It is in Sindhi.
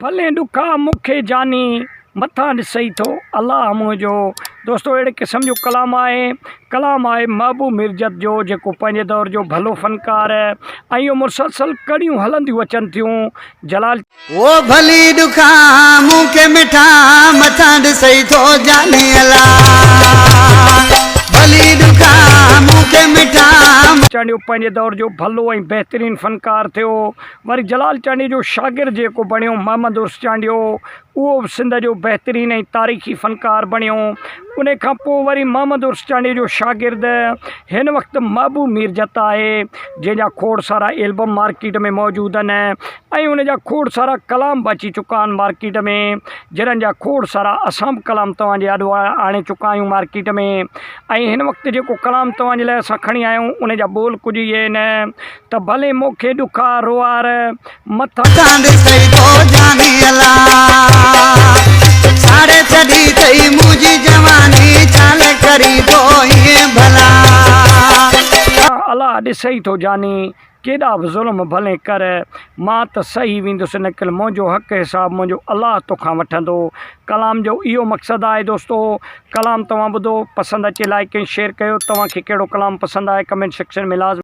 ڀلين ڏکا مون کي جاني، مٿان ڏسئي ٿو الله منهنجو. دوستو اهڙي قسم جو ڪلام آهي. ڪلام آهي محبوب ميرجت جو جيڪو پنهنجي دور جو ڀلو فنڪار ۽ اهو مسلسل ڪڙيون هلنديون اچن ٿيون جلال. او ڀلي ڏکا مون کي مٺا، مٿان ڏسئي ٿو جاني الله. ڀلي ڏکا مون کي مٺا. چانڊيو پنهنجي دور جو ڀلو ۽ بهترين فنڪار ٿيو. وري جلال چانڊيي جو شاگرد جيڪو بڻيو محمد عرس چانڊيو اهو به سنڌ جو بهترين ۽ تاريخي فنڪار بڻيو. ان کان پوء وري محمد عرس چانڊيي جو شاگرد هن وقت محبوب ميرجت آهي جنهن جا کوڙ سارا البم مارڪيٽ ۾ موجود آهن ۽ ان جا کوڙ سارا ڪلام به اچي چڪا آهن مارڪيٽ ۾ جنھن جا کوڙ سارا اسان به ڪلام توهان جي آڏو آڻي چڪا آهيون مارڪيٽ ۾ ۽ هن وقت جيڪو ڪلام توهان جي لاء اسان کڻي آيا آهيون ان جا ٻول ڪجهه اهي آهن ته ڀلي مون کي ڏکا روئار مٿان. مٿان ڏسئي ٿو جاني الا ساڙي ڇڏي ٿئي منهنجي جواني ڇالي ڪرين ٿو ائين ڀلا. الا ڏسئي ٿو جاني ڪيڏا به ظلم ڀلين ڪر، مان ته سهي ويندس نڪل منهنجو حق حساب منهنجو الله توکان وٺندو. ڪلام جو اهو مقصد آهي دوستو ڪلام توهان ٻڌو پسند اچي لائيڪ ۽ شيئر ڪيو توهان کي ڪهڙو ڪلام پسند آهي ڪمينٽ سيڪشن ۾ لازمي.